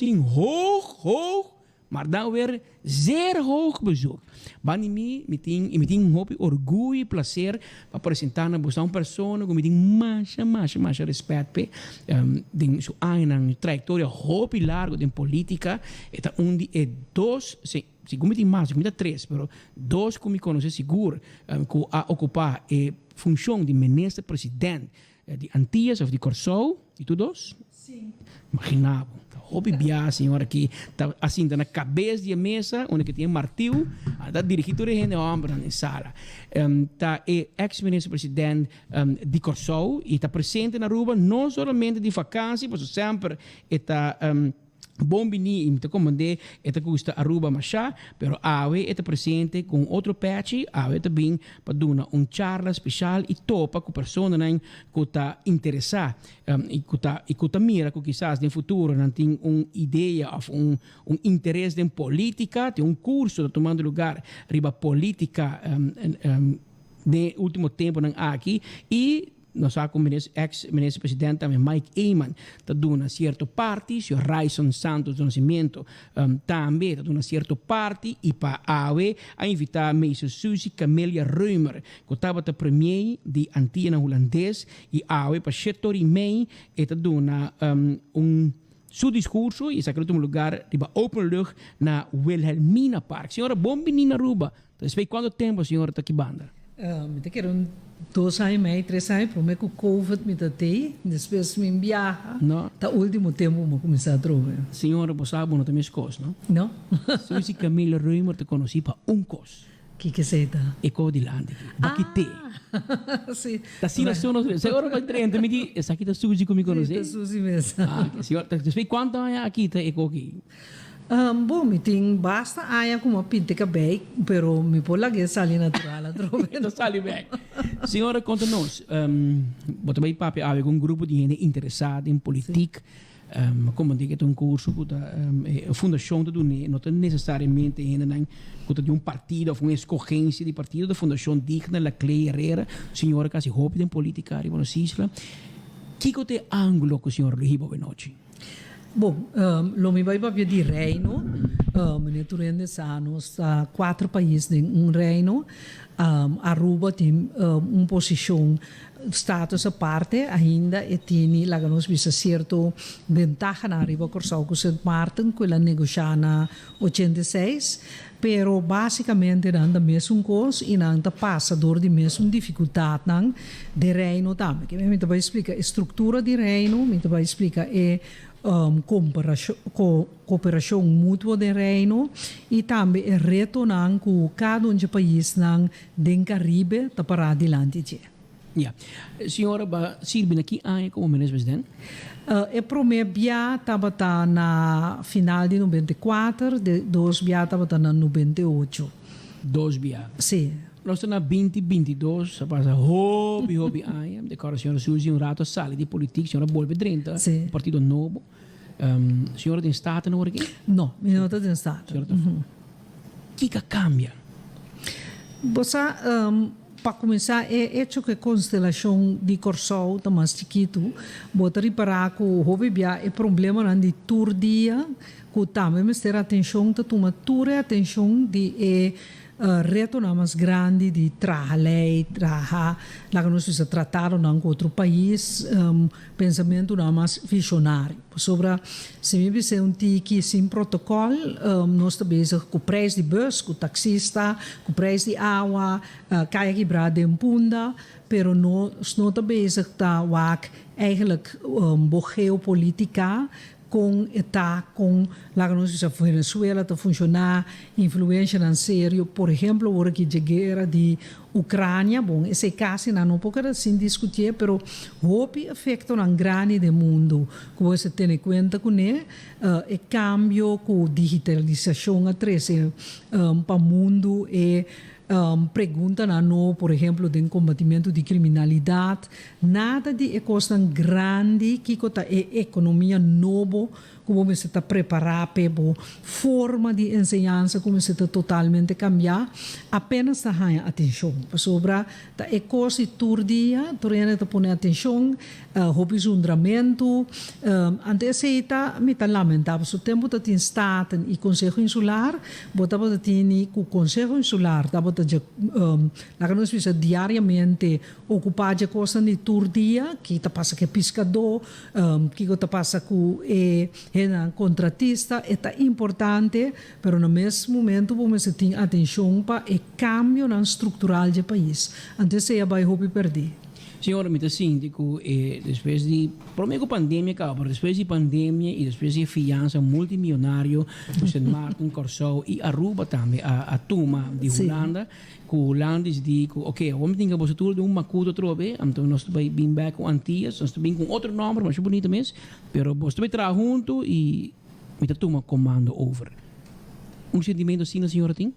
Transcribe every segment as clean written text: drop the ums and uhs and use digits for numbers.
Tin hoog, hoog, maar dan weer zeer hoog bezoek. Banda di mi, mi tin, y mi tin hopi orguyo y placer pa presenta na boso un persona cu mi tin masha, masha, masha respet p'e. Den su añanan, trayectoria hopi largo den politica, e ta un di e dos, sigur mi tin mas, sigur mi ta tres, pero dos cu mi conoce sigur cu a ocupa e funcion di minister president Di Antillas of di Kòrsou? Di tur dos? Sí. Imagina bo, ta hopi bia señor aki ta a sinta na kabes di e mesa unda ke tin e martiu, a ta dirigi tur e hende hòmbernan den sala. Ta e ex minister president di Kòrsou i ta presente na Aruba no solamente di vakansi pasobra semper e ta Bon bini y mi ta comprende e ta gusta Aruba masha, pero awe e ta presente cu un otro pechi, awe e ta bin pa duna un charla special y topa cu personanan cu ta interesa y cu ta y cu ta mira cu kisas den futuro nan tin un idea of un un interes den politica, tin un curso ta tumando lugar riba politica den e ultimo temponan aki y Nos sa ku eks minister president tambe Mike Eman ta duna sierto parti, señor Ryson Santos do Nascimento tambe ta duna sierto parti i pa awe a invitá meester Suzy Camelia Römer ku tabata premier di Antianan Hulandes i awe pa shetor i mei e ta duna un su diskurso i esaki lo tuma lugar riba openlucht na Wilhelmina Park. Señora bon bini na Aruba. Despues cuanto tempo señora ta ki banda? Mi ta kere un dos aña y mei, tres aña, prome cu covid mi ta tey, despues mi biaha, No. ta ultimo tempo mi a cuminsa atrobe. Señora, bo sa bo no ta mes cos, no? No. Suzy Camille Römer ta conoci pa un cos. Kiko esey ta? E cos dilanti aki, bakité. Ah, si. Ta asina su nos, señora pa drenta mi di, esaki ta Suzy cu mi conoce? Si, ta Suzy mes. Ah, señora, despues cuanto aña aki ta e cos aki? Bon, mi tin basta aña ku mi a pinta e kabei, pero mi por lag'é sali natural atrobe. E ta sali bek. Señora, konta nos, bo ta bai papia awe ku un grupo di hende interesá den politik. Komo di ke ta un kurso ku ta e fundashon ta dun'é, no ta nesesariamente hendenan ku ta di un partido òf un eskogensia di partido, ta Fundashon Digna Laclay Herrera. Señora kasi hopi den politika riba nos isla. Kiko ta e ángulo ku señora lo hiba awenochi? Bon, lo mi bai papia di reino. Meneer tur hende sa nos ta cuater pais den un reino. Aruba tin un posicion, status aparte, ainda e tini, laga nos bisa, cierto bentahanan riba Corsou cu Sint Maarten cu el a negosha na 86. Pero basicamente nan ta mesun cos y nan ta pasa door di mesun dificultadnan den Reino tambe. Ke mi ta bay splica e structura di Reino, mi ta bay splica e cooperacion mutuo den Reino y tambe e retonan cu cada un dje paisnan den Caribe ta para dilanti dje. Ya. Señora ba sirbi na ki aña como minister president? E prome bia tabata na final di 94, de dos bia tabata na 98. Dos bia. Si. Nos ta na 2022, a pasa hopi hopi aña. Mi ta kòrda señora Suzy un rato a sali di politik, señora a bolbe drenta Si. partido nobo. Señora den Staten awor aki? No, mi no ta den Staten. Señora ta. Kiko a kambia? Bo sa, Pa kuminsá, e echo ku e konstelashon di Kòrsou ta mas chikitu, bo ta ripará ku hopi bia e problemanan di tur dia ku tambe mester atenshon ta tuma tur e atenshon di e retonan mas grandi di traha lei, traha, laga nos bisa tratadonan ku otro pais, pensamentunan mas vishonario. Pasobra si mi bis'é un tiki sin protokòl, nos ta bezig ku prijs di bus, ku taksista, ku prijs di awa, kaya kibrá den Punda, pero nos no ta bezig ta wak eigenlijk bo geopolitica kon e ta, kon laga nos bisa Venezuela ta funshoná, influenshanan serio, por ehemplo ora ki dje guera di Ucrania, bon esei casi nan no por keda sin discutié, pero hopi efectonan grandi den mundo cu bo mester tene cuenta cune, e cambio cu digitalisacion a trece pa mundo, e preguntanan nobo por ehemplo den combatimento di criminalidad, nada di e cosnan grandi kico ta e economia nobo. ku bo mester ta prepará p'e, bo forma di enseñansa ku mester ta totalmente kambiá, apenas ta haña atenshon. Pasobra ta e kos di tur dia, tur hende ta pone atenshon, hopi zundramentu. Anto esei ta mi ta lamentá, pasobra tempu ta tin Staten i Konseho Insular, bo tabata tini ku Konseho Insular tabata dje, laga nos bisa diariamente okupá dje kosnan di tur dia, ki ta pasa ku e piskadó, Kiko ta pasa ku e hendenan kontratista? E ta importante, pero na mes momento bo mester tin atenshon pa e kambionan struktural dje pais. Anto esei a bai hopi pèrdí. Señor, mi ta sinti ku e despues di, prome ku pandemia kaba, pero despues di pandemia i despues di e fiansa multimionario ku Sint Maarten, Kòrsou i Aruba tambe a tuma di Hulanda, Ku Hulandis di ku oke awor mi tin ke boso tur den un makuto atrobe, anto nos ta bai bin bek ku Antillas, nos ta bin ku un otro nomber masha bunita mes, pero boso ta bai traha huntu i mi ta tuma komando over. Un sentimiento asina señora tin?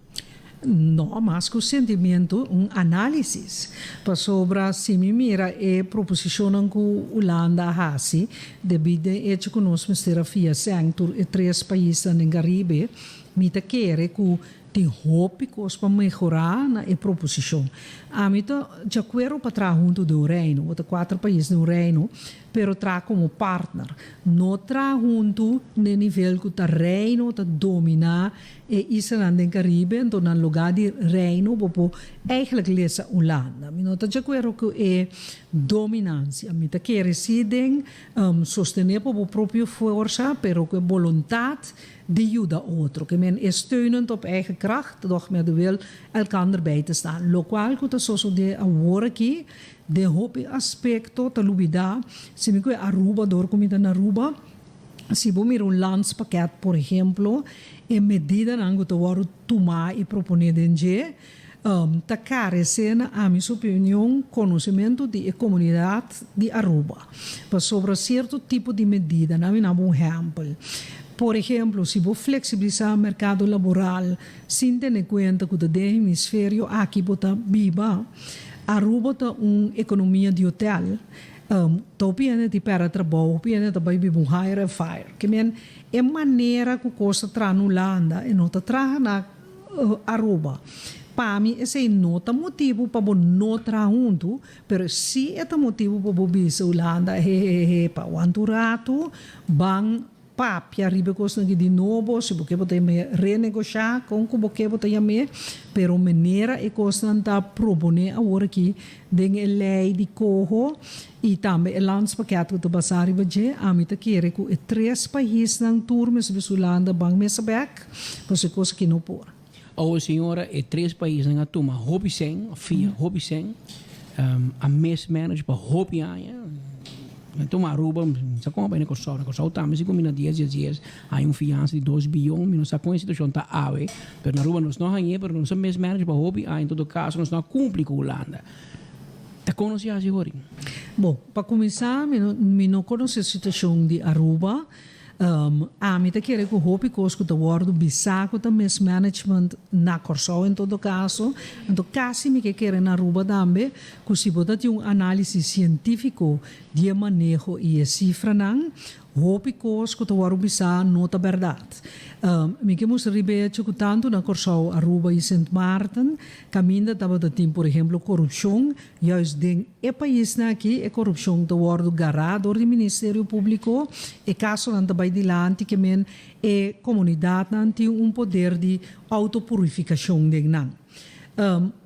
No, mas ku sentimiento, un análisis. Pasobra si mi mira e proposishonnan ku Hulanda a hasi, debí den echo ku nos mester a fia sèn tur e tres paisnan den Karibe, mi ta kere ku Tin hopi kos pa mehorá na e proposishon. Ami ta djakuerdo pa traha huntu den un reino, bo ta kuater pais den un reino, pero traha komo partner. No traha huntu n'e nivel ku ta reino ta dominá e islanan den Karibe, anto na lugá di reino bo por eigentlik lesa Hulanda. Mi no ta djakuerdo ku e dominansia. Mi ta kere si den sostené pa bo propio forsa, pero ku e boluntat di yuda otro, ke men e steunend op eigen kracht, doch met de wil elkander bij te staan. Lokual ku ta sosodé awor aki den hopi aspekto ta lubidá, si mi kue Aruba dor ku mi ta na Aruba, si bo mira un landspakket por ehemplo, e medidanan ku ta wòrdu tumá i proponé den dje, ta karesé na ami su opinion konosementu di e komunidat di Aruba pasobra sierto tipo di medidanan, mi na bo un ehèmpel, por ehemplo si bo fleksibilisá merkado laboral sin tene kuenta ku ta den hemisferio aki bo ta biba, Aruba ta un ekonomia di hotel, ta hopi hende ti pèrdè trabou, hopi hende ta bai biba un hire and fire, ke men e manera ku kos ta traha na Hulanda e no ta traha na. Aruba. Pa mi esei no ta motibu pa bo no traha huntu, pero si e ta motibu pa bo bisa Hulanda, hehehehe, pa wanta un ratu, ban papia riba e kosnan aki di nobo, si bo ke bo ta yam'é renegoshá, kon ku bo ke bo ta yam'é, pero manera e kosnan ta proponé awor aki den e lei di koho i tambe e landspakket ku ta basá riba dje, ami ta kere ku e tres paisnan tur mester bisa Hulanda ban mesa bèk. Pasobra e kos aki no por. Awo señora e tres paisnan a tuma hopi sen, a fia hopi sen, a mismanage pa hopi aña. Nan tuma Aruba, mi sa kon a bai na Kòrsou, na Kòrsou tambe si ku mi na dies dies dies haña un fiansa di dos biyon, mi no sa kon e situashon ta awe, pero na Aruba nos no hañ'é, pero nos a mismanage pa hopi aña, en todo kaso nos no a kumpli ku Hulanda. Ta kon nos a hasi hori? Bon, pa kuminsá mi no mi no konosé situashon di Aruba. Ami ta kere ku hopi kos ku ta wòrdu bisá ku ta mismanagement na Kòrsou en todo kaso, anto kasi mi ke kere na Aruba tambe, ku si bo ta tin un análisis sientífiko di e maneho i e sifranan, hopi kos ku ta wòrdu bisá no ta bèrdat. Mi ke mustra riba e hecho ku tantu na Kòrsou, Aruba i Sint Maarten kaminda tabata tin por ehemplo korupshon, Juist den e paisnan aki e korupshon ta wòrdu gará dor di Ministerio Públiko, e kasonan ta bai dilanti ke men e komunidatnan tin un poder di outopurifikashon den nan.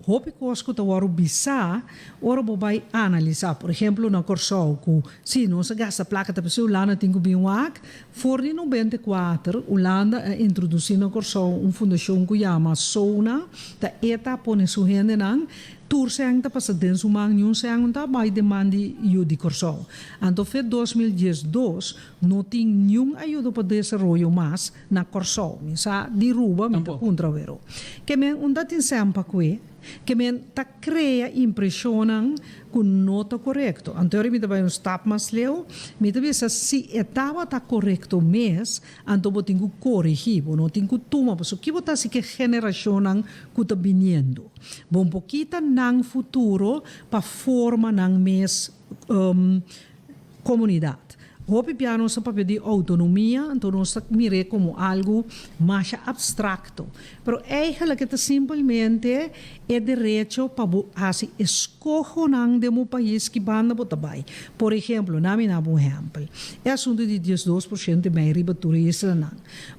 Hopi kos ku ta wòrdu bisá ora bo bai analisá, por ehemplo na Kòrsou ku si nos a gasta plaka ta p'esei Hulanda tin ku bin wak, for di 94 Hulanda a introdusí na Kòrsou un fundashon ku yama SONA, ta e ta pone su hendenan Tur sèn ta pasa den su man, niun sèn no ta bai den man di yu di Kòrsou. Anto fe 2012 no tin niun ayudo pa desaroyo mas na Kòrsou. Mi sa di Ruba, mi ta puntra wero. Ke men un ta tin sèn pa kue, ke men ta krea impreshonnan ku no ta korekto. Anto ora mi ta bai un stap mas leu, mi ta bisa si e tabata korekto mes, anto bo tin ku korigí, bo no tin ku tuma, pasobra ki bo ta hasi ku e generashonnan ku ta biniendo? Bo por kita nan futuro pa forma nan mes komunidat. Hopi bia nos ta papia di outonomia, anto nos ta mir'é komo algu masha abstrakto. Pero eigenlijk e ta simpelmente e derecho pa bo hasi eskohonan den bo pais ki banda bo ta bai. Por ehemplo, na mi na bo un ehempel, e asuntu di 12% mei riba tur e islanan.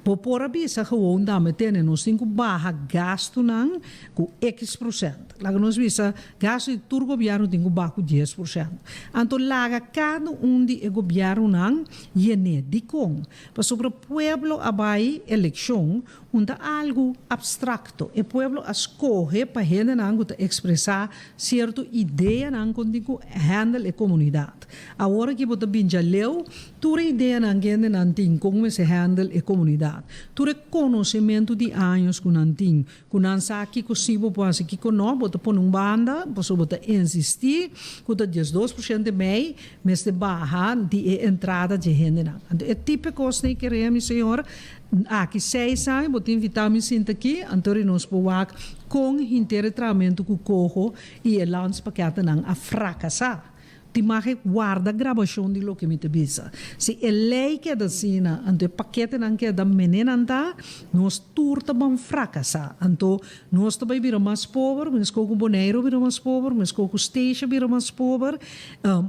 Bo por a bisa gewoon dame tene nos tin ku baha gastunan ku ekis prosent. Laga nos bisa gastu di tur gobièrnu tin ku baha ku 10%. Anto laga kada un di e gobièrnunan yen'é. Dikon? Pasobra pueblo a bai elekshon Un ta algu abstrakto. E pueblo a skohe pa hendenan ku ta ekspresá sierto ideanan kon tin ku handle e komunidat. Awor aki bo ta bin djaleu tur e ideanan ku hendenan tin kon mester handle e komunidat. Tur e konosementu di años ku nan tin, ku nan sa kiko si bo por hasi kiko no, bo ta pone un banda pasobra bo ta insistí ku ta 12% mei mester baha di e entrada dje hendenan. Anto e tipo e kosnan ei kere mi señor. Aki seis aña bo ta invitá mi sinta aki, anto ri nos por wak kon hinter e trahamentu ku koho i e landspaketenan a frakasá. Tin mag e warda grabashon di loke mi ta bisa. Si e lei keda asina, anto e paketenan keda mene nan ta, nos tur ta ban frakasá. Anto nos ta bai bira mas pober, meskos ku Boneiru bira mas pober, meskos ku Statia bira mas pober,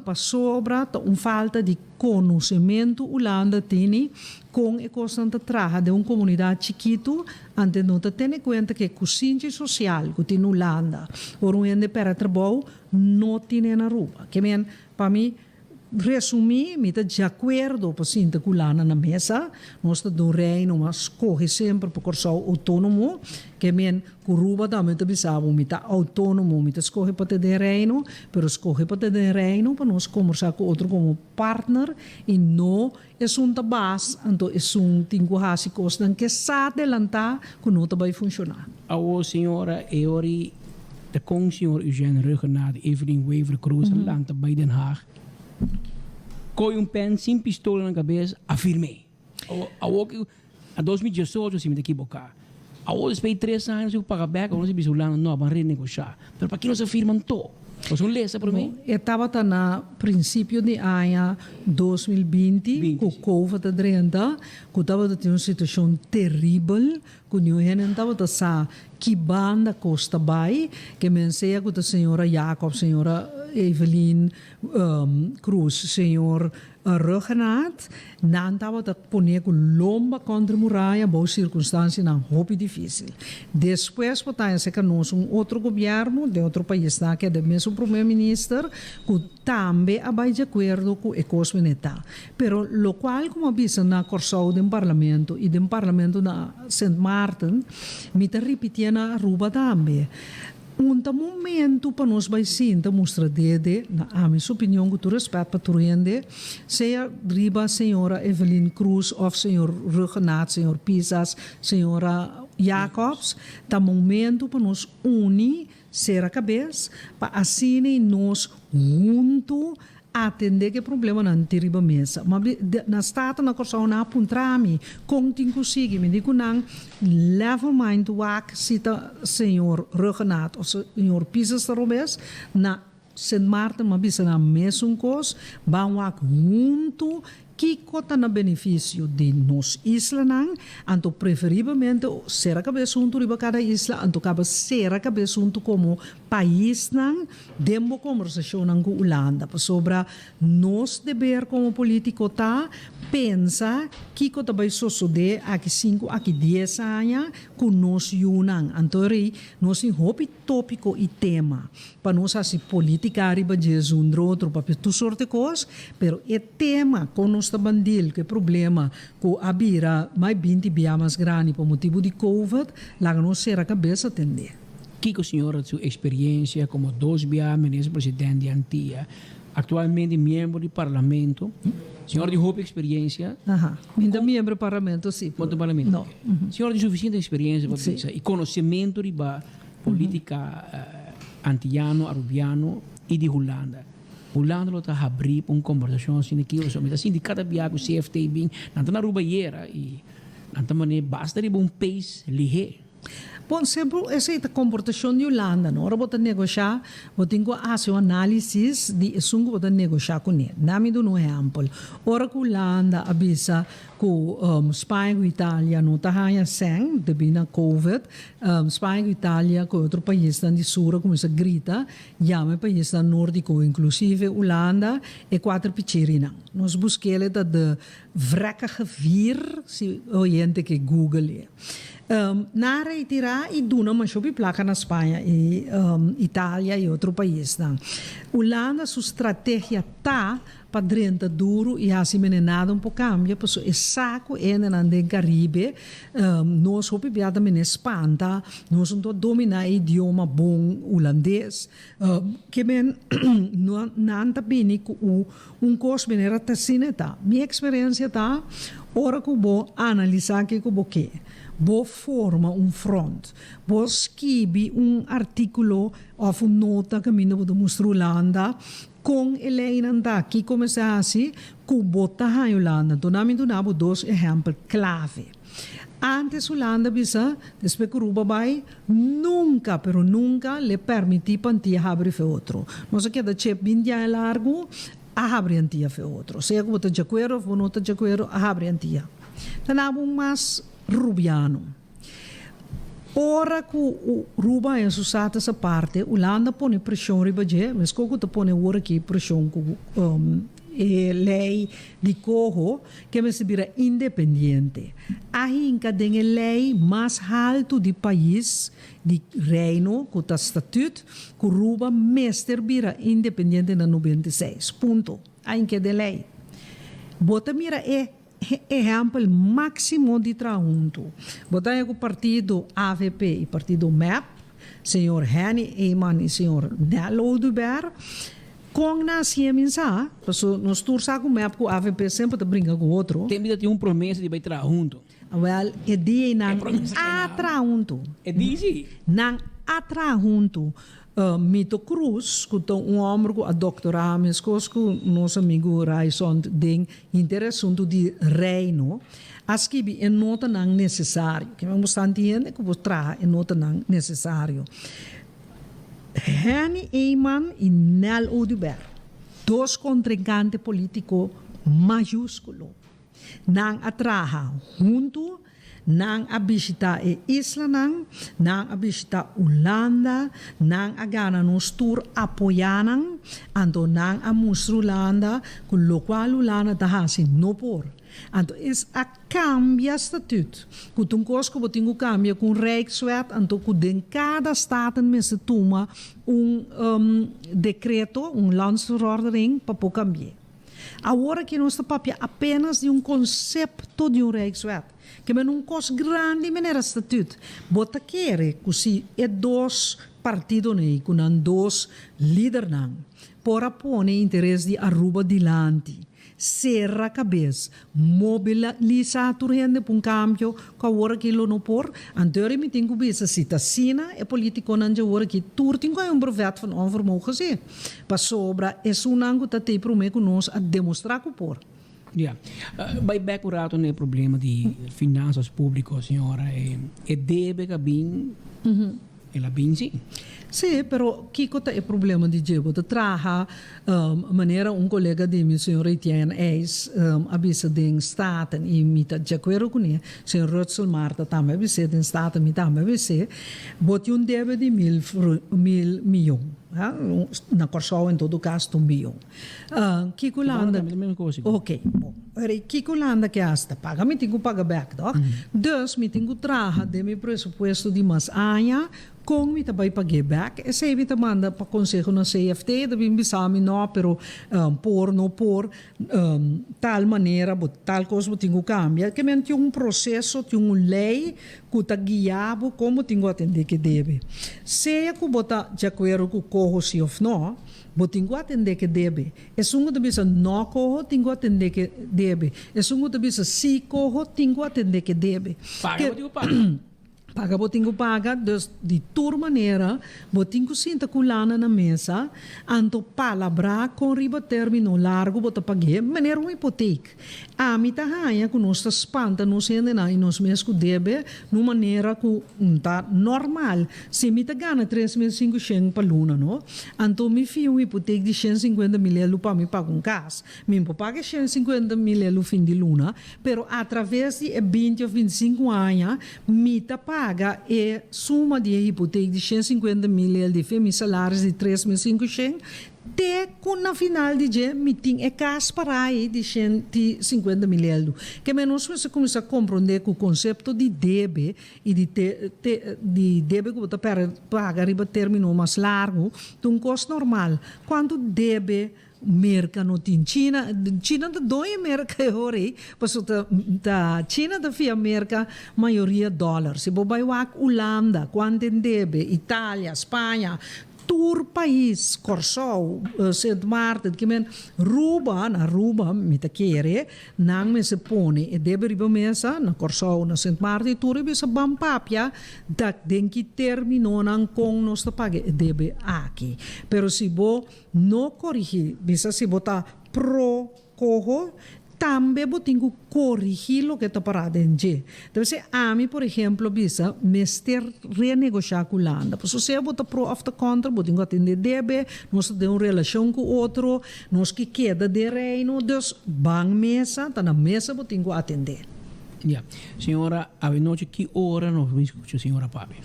pasobra ta un falta di konosementu Hulanda tini Kon e kosnan ta traha den un komunidat chikitu, ante no ta tene kuenta ku e kusinchi sosial ku tin Hulanda, ora un hende pèrdè trabou, no tin e na Aruba. Ke men, pa mi resumí, mi ta djakuerdo pa sinta ku Hulanda na mesa. Nos ta den un reino, ma skohe semper pa Kòrsou outónomo. Ke men, ku Aruba tambe ta bisa bo, mi ta outónomo, mi ta skohe pa ta den reino, pero skohe pa ta den reino pa nos kombersá ku otro komo partner i no Esun ta bas, anto esun tin ku hasi kosnan ke sa delantá ku no ta bai funshoná. Awor, señora, e ora ei ta kon señor Eugène Rhuggenaath, Evelyn Wever Croes a lanta bai Den Haag, koe un pèn sin pistola na kabes, a firm'é. Awor ku na 2018, si mi ta kiboká. Awor despues di tres aña nos tin ku paga bèk, awor nos a bisa Hulanda, no, ban renegoshá. Pero paki nos a firma anto? Nos un lesa promé? E tabata na prinsipio di aña 2020 ku Covid a drenta, ku tabata tin un situashon teribel, ku niun hende no tabata sa ki banda kos ta bai, ke men sea ku ta señora Jacob, señora Evelyn Cruz, señor Rhuggenaath, nan tabata pone ku lomba kontra muraya bou sirkunstansianan hopi difísil. Despues por ta esei ka nos un otro gobièrnu den otro paisnan a keda mesun promé minister ku tambe a bai di akuerdo ku e kos mene ta. Pero lokual ku mi a bisa na Kòrsou den parlamento i den parlamento na Sint Maarten mi ta ripitié na Aruba tambe. Un ta momento pa nos bai sinta mustra dede, na ami su opinion ku tur respet pa tur hende, sea riba señora Evelyn Croes of señor Rhuggenaath, señor Pisas, señora Jacobs, ta momento pa nos uni, sera kabes, pa asina i nos huntu Atendé ku e problemanan tin riba mesa. Ma na Staten na Kòrsou nan a puntra mi kon tin ku sigui. Mi di ku nan, level mind wak si ta señor Rhuggenaath òf señor Pisas ta robes. Na Sint Maarten mi a bisa nan mesun kos, ban wak huntu kiko ta na benefisio di nos islanan, anto preferiblemente sera kabes huntu riba kada isla, anto kaba sera kabes huntu komo paisnan den bo kombersashonnan ku Hulanda, pasobra nos deber komo polítiko ta pensa kiko ta bai sosodé aki sinku, aki dies aña ku nos yunan. Anto rei nos tin hopi tópiko i tema pa nos hasi polítika riba dje zundro otro papia tur sorte kos, pero e tema kon nos ta ban deal ku e problema ku a bira mai 20 bia mas grandi pa motibu di covid, laga nos sera kabes atendé. Kiko señora su experiencia como dos bia minister president di Antia, actualmente miembro di parlamento, señora tin hopi experiencia. Aha, mi ta miembro di parlamento si. Bo ta parlamento? No. Señora tin suficiente experiencia pa bisa y conocemento riba politica Antiano, Arubiano y di Hulanda. Hulanda lo ta habri pa un combersacion asina aki pasobra mi ta sinti cada bia cu CFT bin, nan ta na Aruba ayera y nan ta mane basta riba un pace lihe. Bon, semper esei ta komportashon di Hulanda, no? Ora bo ta negoshá, bo tin ku hasi un análisis di esun ku bo ta negoshá kuné. Na mi duna un ehèmpel. Ora ku Hulanda a bisa ku Spaña ku Italia no ta haña sèn debí na Covid, Spaña ku Italia ku e otro paisnan di sur a kuminsá grita yama e paisnan nórdiko, inklusive Hulanda, e kuater picherinan. Nos busk'el ta de Vrekkige Vier, si oyente ke google e. Nan a retirá i duna mashopi plaka na Spaña i Italia i otro paisnan. Hulanda su strategia ta pa drenta duru i hasi mene nada un por kambia pasobra e sa ku hendenan den Karibe nos hopi bia ta mene spanta, nos no ta domina e idioma bon hulandes ke men nan ta bini ku un kos manera ta asina ta. Mi eksperensia ta ora ku bo analisa kiko bo ke, bo forma un front, bo skibi un artikulo òf un nota kaminda bo ta mustra Hulanda Kon e leinan ta? Kiko mester hasi ku bo ta haña Hulanda? Anto nan mi duna bo dos ehèmpel klave. Ántes Hulanda bisa, despues ku Aruba bai, nunka, pero nunka le pèrmití pa Antia habri fe otro. Nos a keda chep binti aña largu a habri Antia fe otro. Sea ku bo ta djakuerdo òf bo no ta djakuerdo, a habri Antia. Ta na bo un mas rubiano. Ora ku Ruba haña su status aparte, Hulanda pone preshon riba dje, meskos ku ta pone awor aki preshon ku e lei di koho ke mester bira independiente. A hinka den e lei mas haltu di pais, di Reino, ku ta Statuut, ku Ruba mester bira independiente na 96. Punto. A hinka den lei. Bo ta mira e Ehèmpel máksimo di traha huntu. Bo ta haña ku partido avp i partido mep, señor Henny Eman i señor Nel Oduber, kon nan hasié mi sa, paso nos tur sa ku mep ku avp semper ta bringa ku otro. Tempu ta tin un promesa di bai traha huntu. Awèl, e dia ei nan a traha huntu. E dia si. Nan a traha huntu. Mito Cruz, ku ta un hòmber ku a doktorá meskos ku nos amigu Ryçond den henter e asuntu di Reino, a skibi e notanan nesesario. Kimen bo sta entiende ku bo traha e notanan nesesario. Henny Eman i Nel Oduber, dos kontrinkante polítiko mayúskulo. Nan a traha huntu, nan a bishita e islanan, nan a bishita Hulanda, nan a gana nos tur apoyá nan, anto nan a mustra Hulanda ku lokual Hulanda ta hasi no por. Anto es a kambia statut, ku ta un kos ku bo tin ku kambia ku un Rijkswet, anto ku den kada staten mester tuma un dekreto, un landsverordening pa por kambi'é. Awor aki nos ta papia apenas di un konsepto di un Rijkswet, ke men un kos grandi manera statut. Bo ta kere ku si e dos partidonan ei ku nan dos lidernan por a pone interes di Aruba dilanti, sera kabes, mobilisá tur hende pa un kambio ku awor aki lo no por? Anto mi tin ku bisa si ta asina e politikonan dje awor aki tur tin ku hay un brevet van onvermogen si. Pasobra esunnan ku ta tei promé ku nos a demostrá ku por. Ya. Bai bèk un rato na e problema di finansas públiko, señora. E debe ku a bin, el a bin sí. Sí, pero kiko ta e problema di dje? Bo ta traha manera un kolega di mi, señor Etienne IJs, a bisa den Staten i mi ta di akuerdo kuné, señor Rutsel Martha tambe a bis'é den Staten, mi tambe a bis'é, bo tin un debe di mil mil miyon. Na Kòrsou en todo kas ta un bion. Kiko Hulanda. Oké, bon. Kiko Hulanda ke hasi? Ta paga mi tin ku paga bèk, tòg? Dus mi tin ku traha den mi presupuesto di mas aña kon mi ta bai pag'é bèk. Esei mi ta manda pa konseho na CFT, ta bin bisa mi nò, pero por, no por, tal manera bo tal kos bo tin ku kambia. Ke men tin un proseso, tin un lei ku ta guia bo kon bo tin ku atendé ke debe. Sea ku bo ta di akuerdo ku koho si òf nò, bo tin ku atendé ke debe. Esun ku ta bisa nò koho tin ku atendé ke debe. Esun ku ta bisa si koho tin ku atendé ke debe. Paga bo tin ku paga. Paga bo tin ku paga, dus di tur manera bo tin ku sinta ku lana na mesa, anto palabrá kon riba término largu bo ta pag'é, manera un hipotek. Ami ta haña ku nos ta spanta nos hendenan i nos mes ku debe na un manera ku n ta normal. Si mi ta gana 3500 pa luna no, anto mi fia un hipotek di 150 mil elu pa mi paga un kas. Mi por paga e 150 mil elu fin di luna, pero atraves di e 20 òf 25 aña mi ta paga e suma di e hipotek di 150 mil el di mi salaris di 3500 te ku na final di dje mi tin e kas para aí di 150 mil elu. Ke men nos mester kuminsá komprondé ku konsepto di debe i di te, te, di debe ku bo ta paga riba término mas largu, ta un kos normal. Kuantu debe Merka no tin? China, China ta doño Merka e ora ei, pasobra ta China ta fia Merka mayoria dòler. Si bo bai wak Hulanda, kuantu den debe, Italia, Spaña, tur pais, Kòrsou, Sint Maarten, ke men Ruba, na Ruba mi ta kere nan mester pone e debe riba mesa, na Kòrsou, na Sint Maarten i tur e bisa ban papia dat den ki términonan kon nos ta paga e debe aki. Pero si bo no korigí, bisa si bo ta pro coho, tambe bo tin ku korigí loke ta pará den dje. Debe ser ami, por ehemplo, bisa mester renegoshá ku Hulanda. Pasobra sea bo ta pro òf ta kontra, bo tin ku atendé debe, nos ta den un relashon ku otro, nos ke keda den Reino, dus ban mesa, ta na mesa bo tin ku atendé. Ya. Señora, awenochi ki ora nos bin skucha señora papia?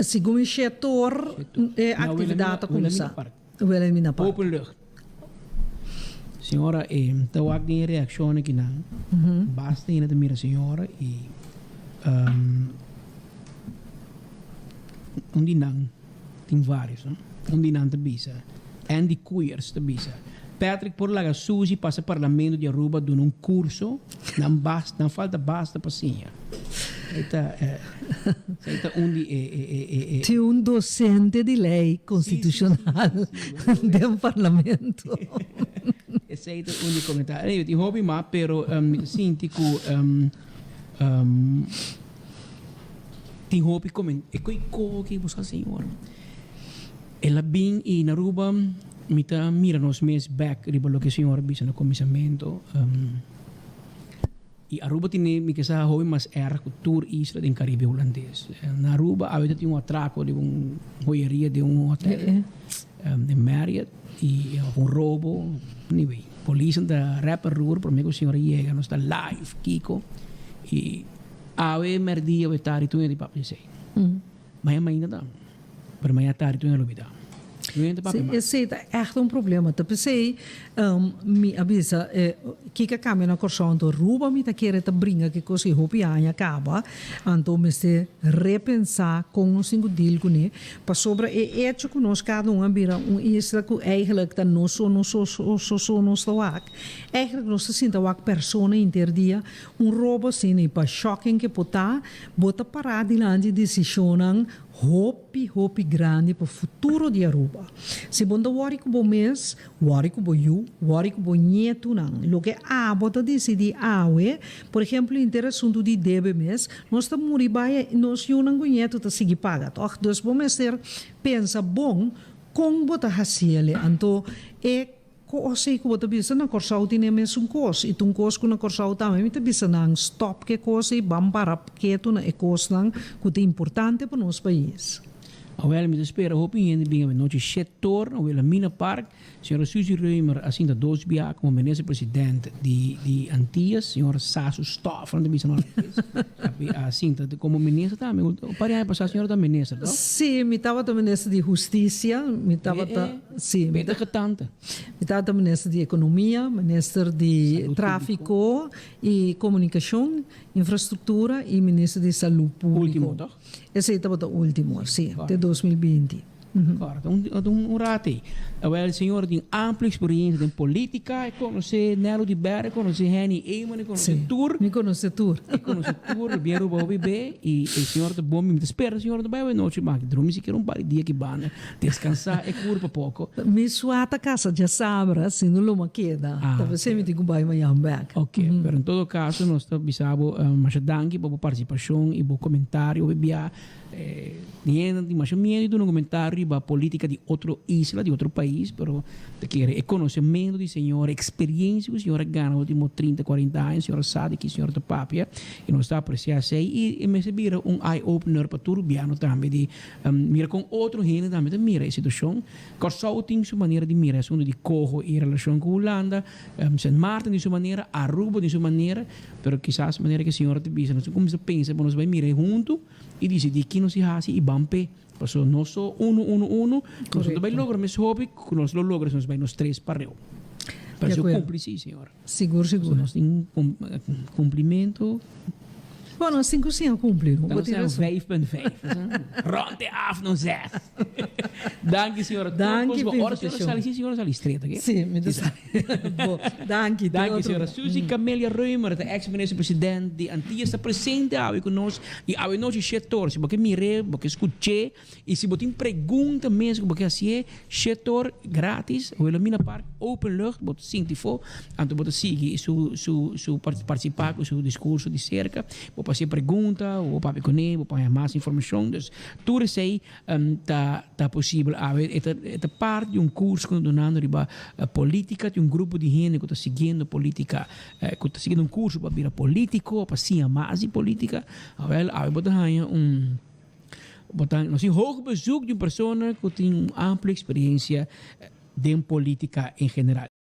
Segun 7'or e aktividat ta kuminsá. Wilhelmina Park. Openlucht. Señora, ta wak den e reakshon akinan. Basta hende ta mira señora i un di nan, tin vários no, un di nan ta bisa, Andy Koeyers ta bisa, Patrick por laga Suzy pasa Parlamento di Aruba duna un kurso, nan basta, nan falta basta pa siña. Esei ta, esei ta un di e, e, e, e, e. Tin un docente di ley constitucional den Parlamento. Esei ta un di comentario. Anyway, tin hopi mas, pero mi ta sinti cu tin hopi comen, e koe koki bo sa señor. El a bin y na Aruba mi ta mira nos mes bek riba loke señor a bisa na cuminsamento. Y Aruba tene mi ke sa hopi mas erg cu tur isla den Caribe Hulandes. Na Aruba awe ta tin un atraco di un joyeria den un hotel, den Marriott, y of un robo. Anyway, polis ta rep en roer prome cu señor a yega, nos ta live kico. Y awe merdia awe tardi tur hende papia esey. Maña mainta ta, pero maña tardi tur hende a lubida. Tur hende ta papia mas. Esey ta echt un problema. Ta p'esey mi a bisa kiko a cambia na Kòrsou anto Aruba mi ta kere ta bringa ki kos i hopi aña kaba anto mester repensá kon nos tin ku deal kuné pasobra e echo ku nos kada un a bira un isla ku eigenlijk ta nos so nos so so so nos ta wak eigenlijk nos ta sinta wak persona henter dia. Un robo asina i pa shocking ke por ta, bo ta pará dilanti desishonnan hopi, hopi grandi pa futuro di Aruba. Si bo no ta wòri ku bo mes, wòri ku bo yu, wòri ku bo ñetunan. Loke abo ta disidí awe, por ehemplo henter asuntu di debe mes, nos ta muri bai i nos yunan ku ñetu ta sigui paga, tòg? Dus bo mester pensa bon kon bo ta hasiel. Anto e Kos ei ku bo ta bisa na Kòrsou tin e mesun kos i ta un kos ku na Kòrsou tambe mi ta bisa nan stòp ku e kos ei ban para ketu na e kosnan ku ta importante pa nos pais. Awel mi ta spera hopi hende bin awenochi shetor na Wilhelmina Park. Señora Suzy Römer a sinta dos bia komo minister president di di Antillas. Señor Sasu Stoffel nan ta bisa nos a sinta komo minister tambe. Un par di aña pasá señora ta minister, toh? Sí, mi tabata minister di Hustisia, mi tabata. Sí. Beter getante. Mi tabata minister di Economia, minister di Trafico y Comunicacion, Infrastructura y minister di Salud Publico. Ultimo, toch? Esey tabata ultimo, sí, te 2020. Correcto. Un rato. Wel, señora tin amplio experiencia den politica, conoce Nelo de Berg, conoce Henny Eman, conoce tur. Mi conoce tur. E conoce tur, bien ruba bibe y e señora ta bon, mi ta spera señora ta bay nochi, ma drumi siquiera un par di dia aki banda, descansa e curpa poco. Mi swa ta casa diasabra, si no lo mi a keda. Ah, Ta p'esei mi tin cu bay mañan bek. Ok, pero en todo caso nos ta bisa bo masha danki pa bo participacion y bo comentario hopi bia. Di hende tin masha miedu di duna un comentario riba politica di otro isla, di otro pais, pero ta kere e conocemento di señor, e experiencia cu señor a gana ultimo 30, 40 aña, señor sa di ki señor ta papia y nos ta aprecia esey y e mester bira un eye opener pa tur rubiano tambe di mira con otro hende tambe ta mira e situacion. Kòrsou tin su manera di mira e asuntu di koho y relacion cu Hulanda, Sint Maarten tin su manera, Aruba tin su manera, pero kisas manera cu e señora ta bisa nos tin cuminsa pensa pa nos bay mira e hunto y dicidi ki nos tin haci y ban p'e. Pasobra nos so uno, uno, uno, nos no ta bay logra mes hopi cu nos lo logra si nos bay nos tres pareu. Pero si cumpli si, señora. Sigur, sigur. Nos tin cumplimento. Bueno, nos tin cu siña cumpli. Bo tin razon. 5.5. Rond e af nos zes. Danki, señora. Danki pa invitacion. Ora señora sali, si señora sali straight, oké? Si, mi ta sali. Bo, danki. Danki, señora. Suzy Camelia Römer, ta ex minister president di Antillas, ta presente awe cu nos. Y awe nochi shetor, si bo ke mir'é, bo ke scuch'é, Y si bo tin pregunta mes ku bo ke hasié, shetor gratis, Wilhelmina Park, open lucht, bo ta sinti fo, anto bo ta sigui su su su partisipá ku su diskurso di serka, bo por hasié pregunta, bo por papia kuné, bo por haña mas informashon, dus tur esei ta ta posibel awe. E ta e ta parti di un kurso ku nos dunando riba politika, tin un grupo di hende ku ta siguiendo politika, ku ta siguiendo un kurso pa bira politiko, pa siña mas di politika, awèl awe bo ta haña un. Bo ta nos tin hoog bezoek di un persona ku tin un amplio eksperiencia den politica en general.